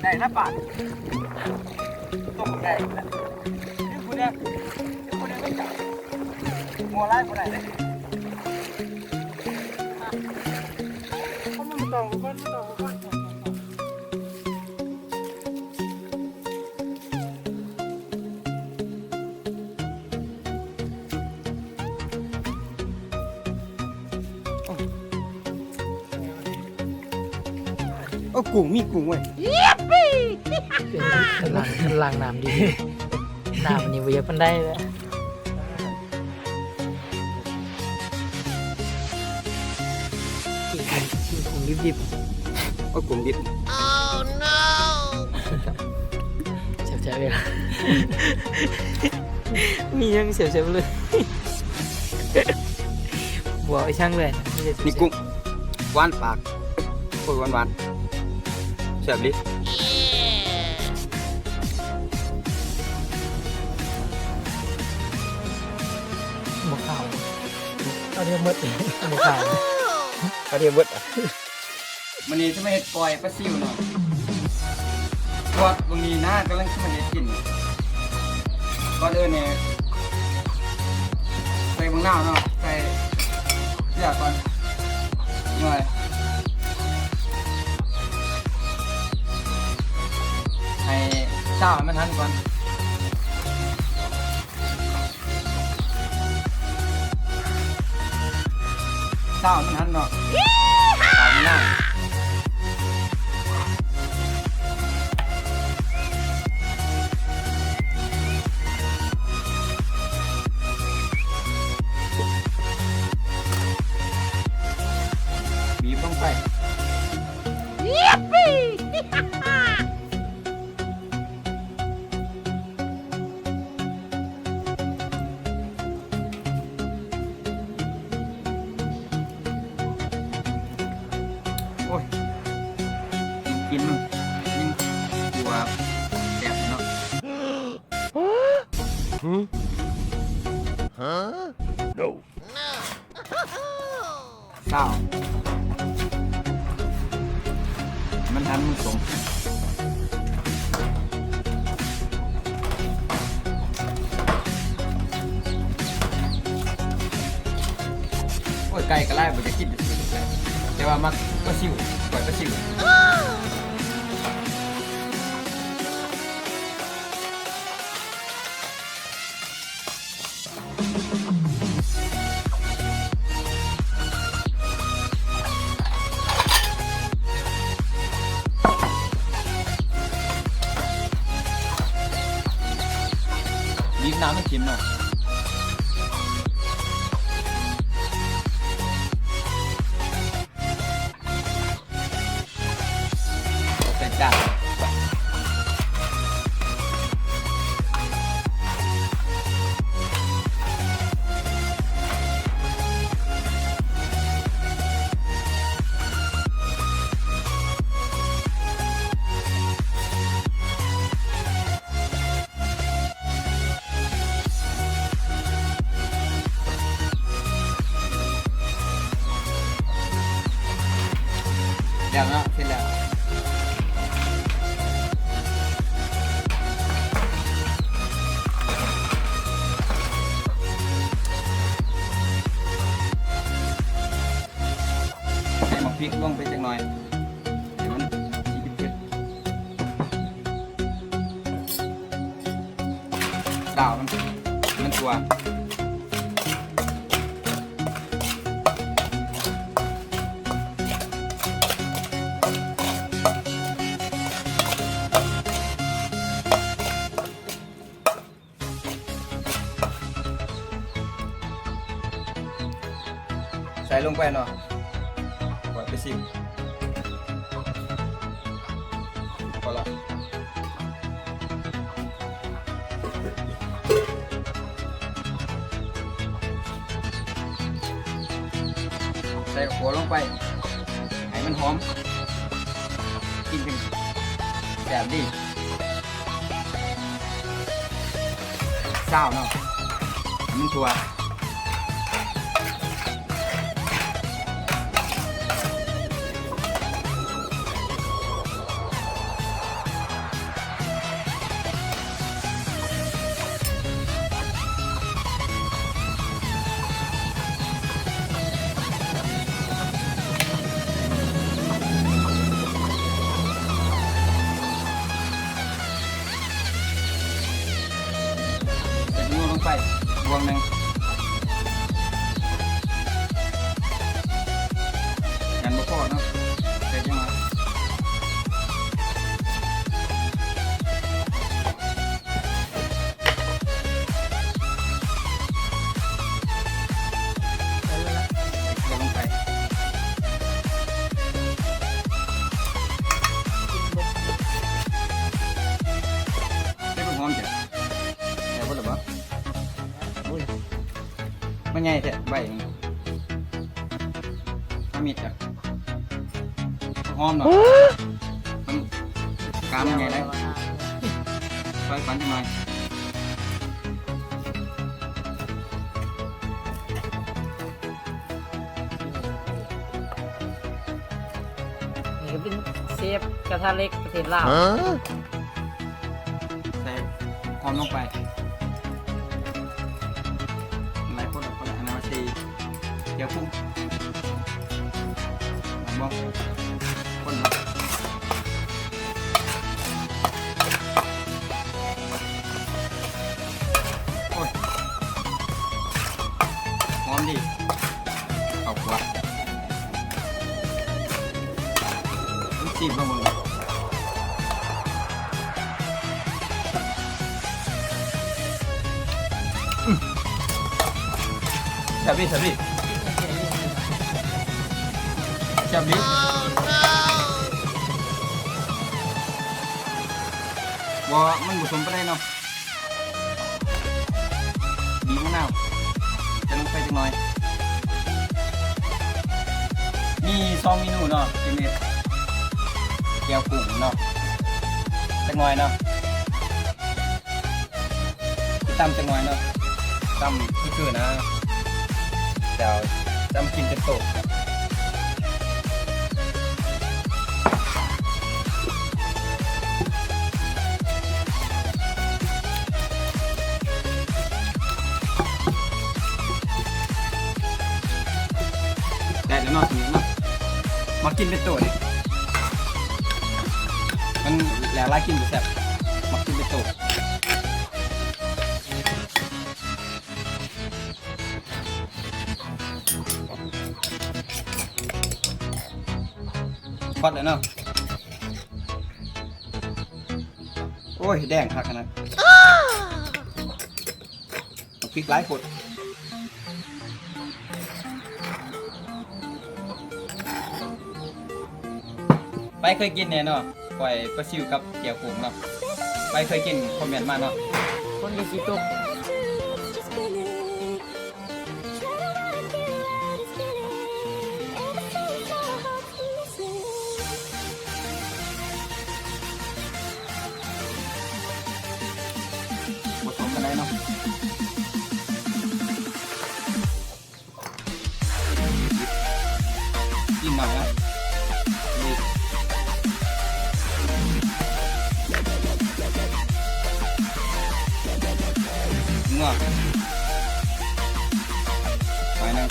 ໄດ້ນະປາດ ຕົກໄດ້ລະ ນີ້ຜູ້ເນີ້ຍ ນີ້ຜູ້ເນີ້ຍໄປຈັບ ຫົວຫຼາຍບໍ່ໄດ້ເດ້ ມັນບໍ່ຕ້ອງ ມັນບໍ່ຕ້ອງ ມັນບໍ່ຕ້ອງ. ໂອ້ ໂອ້ ກຸ້ງ ມີກຸ້ງເວີຍ ລ້າງ ລ້າງນ້ຳດີ ນ້ຳນີ້ບໍ່ຢາກປານໃດແຫຼະ. ກິນ ກິນກຸ້ງດິບໆ ໂອ້ຍ ກຸ້ງດິບ ແຊບໆ ເລີຍ ມີຫຍັງແຊບໆ ເລີຍ ບໍ່ເອົາອີ່ຫຍັງເລີຍ ມີແຕ່ແຊບໆ ມີກຸ້ງ ຫວານປາກ ໂອ້ຍ ຫວານໆ ແຊບອີ່ຫຼີ. ບໍ່ຂາວ ເອົາດຽວໝົດ ບໍ່ຂາວ ເອົາດຽວໝົດ. ມື້ນີ້ຈະມາເຮັດກ້ອຍປາຊິວເນາະ ກວດເບິ່ງນີ້ນາ ກຳລັງຈະມາເຮັດກິນ. ກ່ອນອື່ນນີ້ ໃສ່ບັກນາວເນາະ ໃສ່ເກືອກ່ອນໜ້ອຍ ໃຫ້ຊາວໃຫ້ມັນຫັນກ່ອນ. ຊາວມັນຫັ້ນເນາະ ຊາວມັນນະ ບີບລົງໄປ. ໂອ້ຍ ກິນມັນ ກິນ ກິນ ກົວແຊບເນາະ. ຫື? ຮະ? ຊາວ ມັນທັນມັນສົມ ໂອ້ຍ ໄກ່ກໍຫຼາຍ ບໍ່ຢາກກິນ ແຕ່ວ່າມັກປາຊິວ ກ້ອຍປາຊິວ. ບີບນ້ຳໃຫ້ເຂັ້ມເນາະ. ໃສ່ຈານ ແລ້ວເນາະ ເສັດແລ້ວ ໃສ່ໝາກພິກລົງໄປຈັກໜ້ອຍ ໃຫ້ມັນສີເຜັດໆ. ດາວມັນ ມັນຕົວ ໃສ່ລົງໄປເນາະ ປອຍໄປຊິມ ພໍລະ ໃສ່ບັກຂົ້ວລົງໄປ ໃຫ້ມັນຫອມ ກິນເປັນແຊບດີ. ຊາວເນາະ ໃຫ້ມັນທົ່ວ ໃ ສອງໜຶ່ງ ຍັງບໍ່ພໍເນາະ ໃສ່ຈັກໜ້ອຍ ເທລົງໄປ ໃສ່ຜັກຫອມຈ້ະ ແລ້ວບໍ່ລະບໍ່? ໂອ້ຍ ມັນໃຫຍ່ແທ້ໃບນີ້ ເອົາມີດຈ້ະ ຫອມເນາະ ມັນ ກາມມັນໃຫຍ່ໄດ໋ ຊ່ອຍຟັນຈັກໜ້ອຍ. ນີ້ກໍເປັນເຊຟກະທະເຫຼັກປະເທດລາວ ຮະ? ໃສ່ຫອມລົງໄປ ຫຼາຍຄົນ ຄົນລະອັນນັ້ນ ມາໃສ່ແຈ່ວປຸ້ງ ມອງຄົນເນາະ ໂອ້ຍ ຫອມດີ ເຂົ້າຄົວ ຊີມເບິ່ງ ອືມ ແຊບດີ ແຊບດີ ແຊບດີ ບໍ່ ມັນບໍ່ສົມປານໃດເນາະ. ບີບມະນາວໃສ່ລົງໄປຈັກໜ້ອຍ ມີສອງເມນູເນາະ ເປັນເຮັດແຈ່ວກຸ້ງເນາະ ຈັກໜ້ອຍເນາະ ຕຳຈັກໜ້ອຍເນາະ ຕຳຄືໆນະ ດຽວຈະມາກິນເປັນໂຕ. ໄດ້ແລ້ວເນາະ ເນາະ ມັກກິນເປັນໂຕເດ້ ມັນແຫຼວຫຼາຍກິນບໍ່ແຊບ ມັກກິນເປັນໂຕ. ພອດແລ້ວເນາະ ໂອ້ຍ ແດງຄັກຂະໜາດ ບັກພິກຫຼາຍໂພດ. ໃຜເຄີຍກິນແດ່ເນາະ ກ້ອຍປາຊິວກັບແຈ່ວກຸ້ງເນາະ ໃຜເຄີຍກິນຄອມເມັນມາເນາະ ຄົນທີ່ຊິຕົກ. ບໍ່ສົມປານໃດເນາະ. ອີກໜ້ອຍນະ ນີ້ ງົວ ໄປນະ.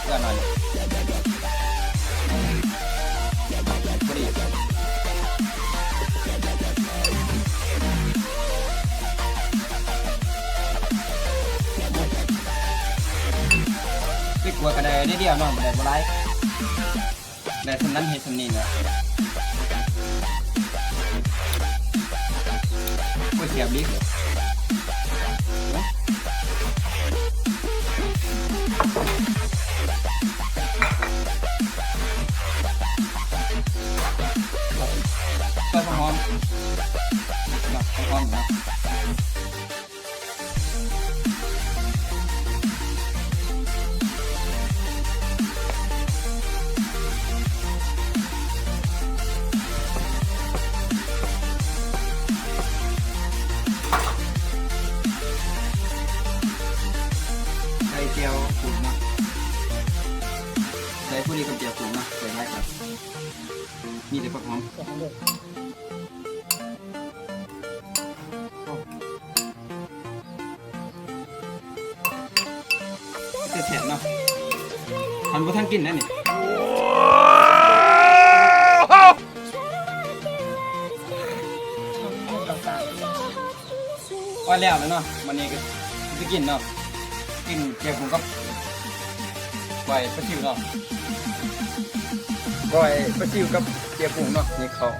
ເກືອໜ້ອຍ ພໍດີ ໄປກວດກໍໄດ້ໜ້ອຍດຽວເນາະ ບໍ່ໄດ້ບໍ່ຫຼາຍ. ໄດ້ສ່ຳນັ້ນເຮັດສ່ຳນີ້ແຫຼະ ໂອ້ຍ ແຊບອີ່ຫຼີ. ໃສ່ຜັກຫອມ ເນາະ ຜັກຫອມເນາະ. ໃສ່ແຈ່ວກຸ້ງເນາະ ໃສ່ພໍດີກັບແຈ່ວກຸ້ງເນາະ ໃສ່ຫຼາຍກໍມີແຕ່ຜັກຫອມ. ແຊບໆເນາະ ຄັນບໍ່ທັນກິນນະນີ້. ວ່າແລ້ວແຫຼະເນາະ ມື້ນີ້ກໍຊິໄປກິນເນາະ ກິນແຈ່ວກຸ້ງກັບກ້ອຍປາຊິວເນາະ ກ້ອຍປາຊິວກັບແຈ່ວກຸ້ງເນາະ ນີ້ເຂົ້າ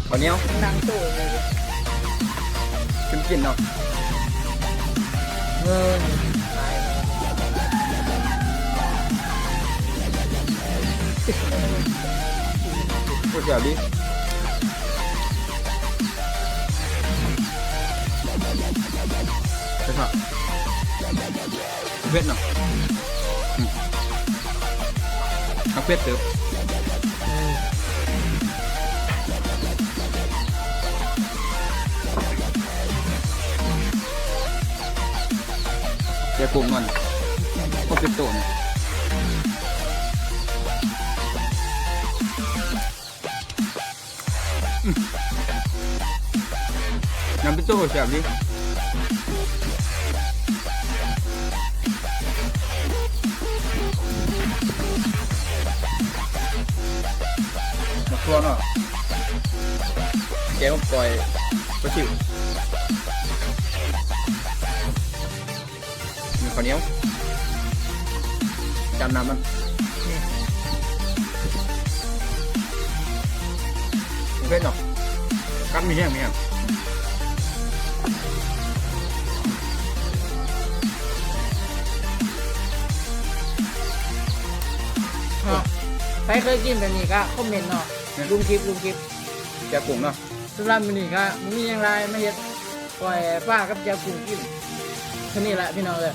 ເຂົ້າໜຽວ ນັ່ງໂຕເລີຍ ກິນເນາະ ເອີ ຕາຍແລ້ວ ໂອ້ ແຊບດີ ເຜັດເນາະ ເຜັດເນາະ ອືມ ເອົາເຜັດເຕີບ ເອີ ແຈ່ວກຸ້ງນອນ ຫົກສິບໂຕນະ. ອືມ ນ້ຳເປັນໂຕແຊບດີ ໝາກຖົ່ວເນາະ ແຈ່ວກ້ອຍປາຊິວ. ມີເຂົ້າໜຽວ ຈຳນ້ຳມັນ ເຜັດເນາະ ກັດມີແຮງ ມີແຮງ ເນາະ ໃຜເຄີຍກິນແບບນີ້ກໍຄອມເມັນເນາະ ແມ່ນ ລຸງຄລິບ ລຸງຄລິບ ແຈ່ວກຸ້ງເນາະ. ສຳລັບມື້ນີ້ກໍບໍ່ມີຫຍັງຫຼາຍ ມາເຮັດກ້ອຍປາກັບແຈ່ວກຸ້ງກິນ ເທົ່ານີ້ແຫຼະພີ່ນ້ອງເອີຍ.